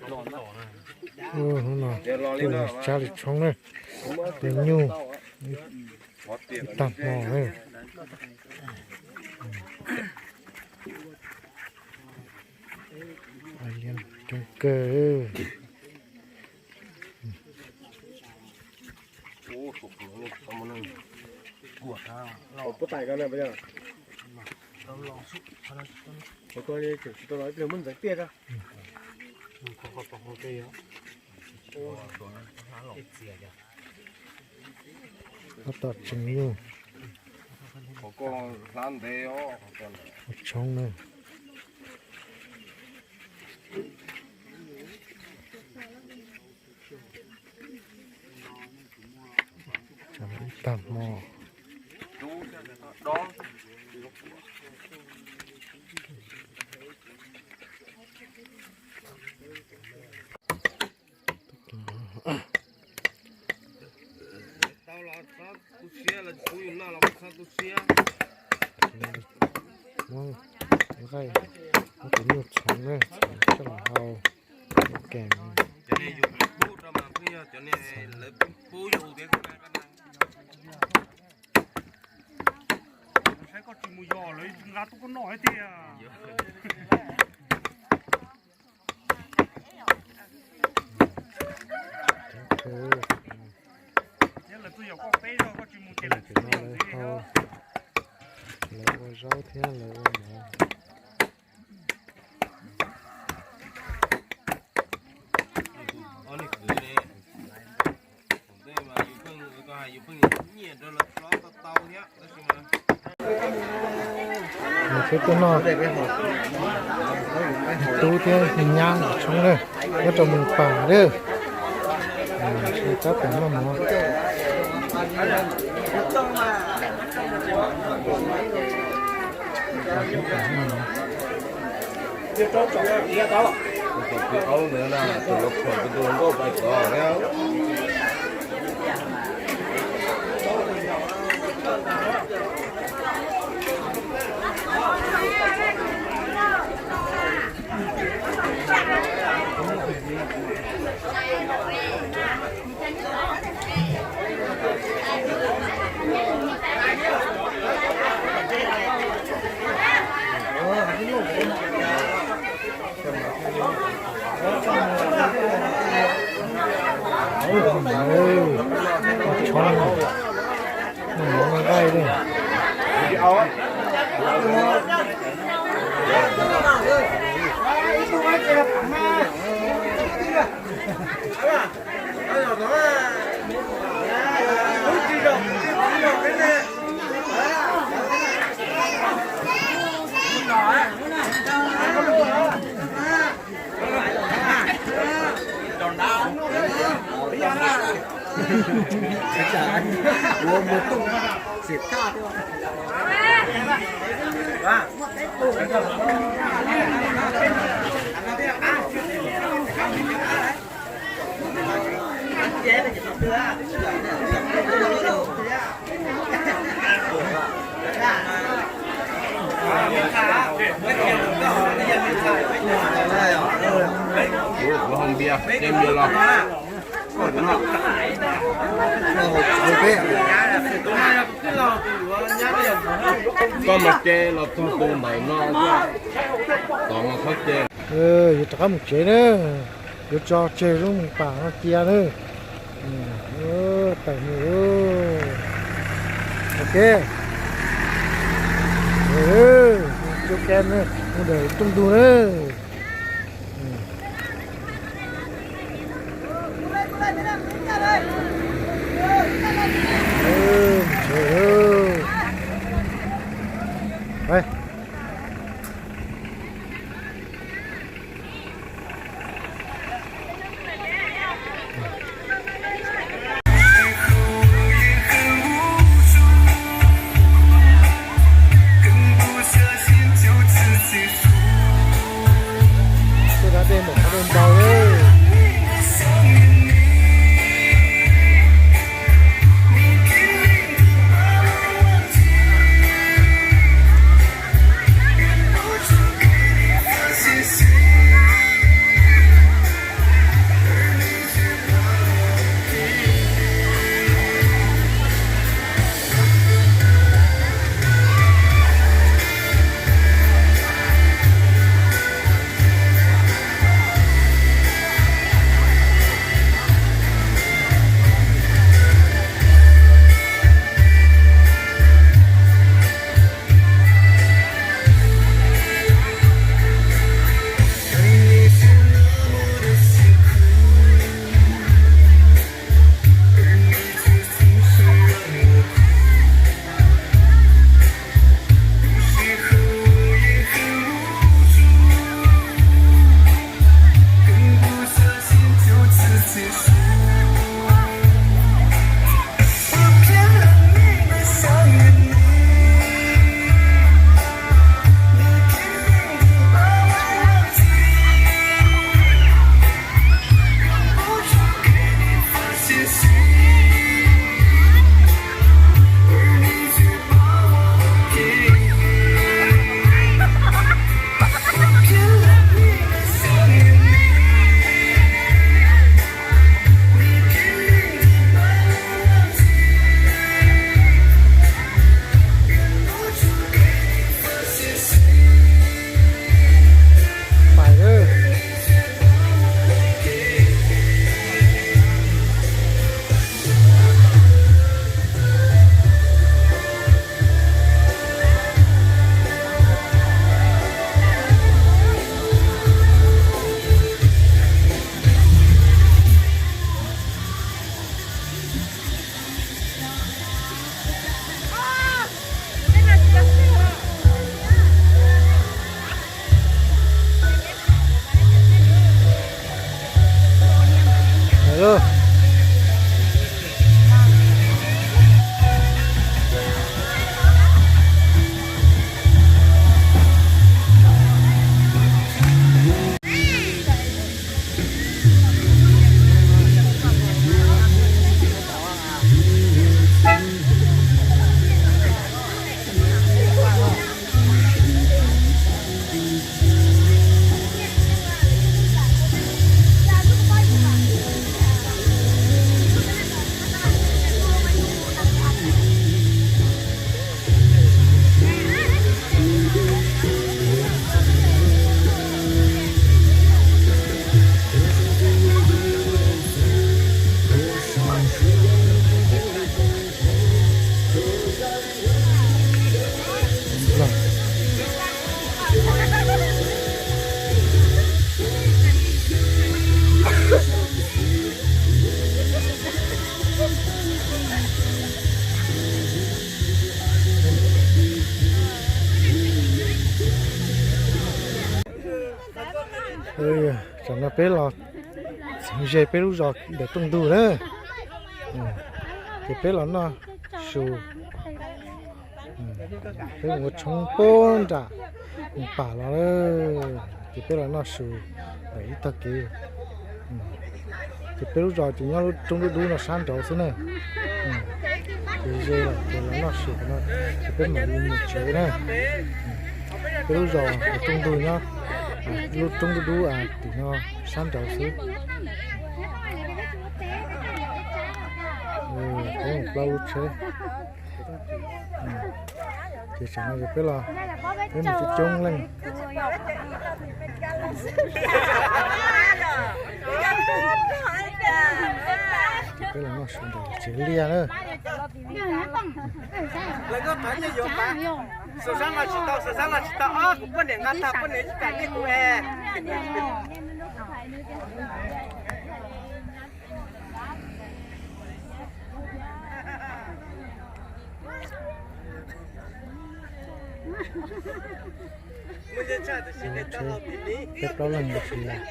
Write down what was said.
Hnub no tuaj tsab li tshoob na, tus nyuj ib tag hmo na. Coob kawg. Tab tom tseem nyuj. Ua tshoob na. Ib tag hmo. Muab nqaij, muab cov nyuj txhoov na, txhoov coj los hau. Kem. Saib koj tsis mus yos lawv nqa tuaj koj noj thiab tiag. Thiab lawv tuaj yos koj peb zaug koj tsis mus ces lawv tsis yos lawv thiab. Lawv ua zaub thiab lawv ua mov. Peb tuaj noj tub thiab nyab tshoob na, nyob rau Moos Pas na. Tab tom noj mov. Tshoob, noj mov nqaij li. Koj mas ces los txog tus ntawm no, tod mas txhob ces. Yuav rov qab mus tsev na, yuav tso tseg lub Moos Pas no cia na. Tawm mus. Ok. Cua ke na, mus dawm rooj ntug na. Tuaj da dej npam qhov dej npau li. Tam no peb los ze peb lub zos ntawm rooj ntug na, ces peb los noj su, peb mus ua tshoob puag nram pam los, ces peb los noj su ntawm ib tog kev. Ces peb lub zos ces nyob lub roob dub dub no sab nraud xwb na. Ces ze lawm ces los noj su no, ces peb mam li mus tsev na. Peb lub zos rooj ntug nyob lub roob dub dub tim no sab nraud xwb. Peb mus plaub lub tsheb. Ces tam no peb los, peb mus coob coob leej. Peb los noj su ntawm tsev liaj na. Lawv koj thov nyiaj yuav pab. Xav xav los tsis tau, xav xav los tsis tau, kuv poj niam nqa tag poj niam ib kam nyiaj kuv es. Peb plaub leeg ua si lawm.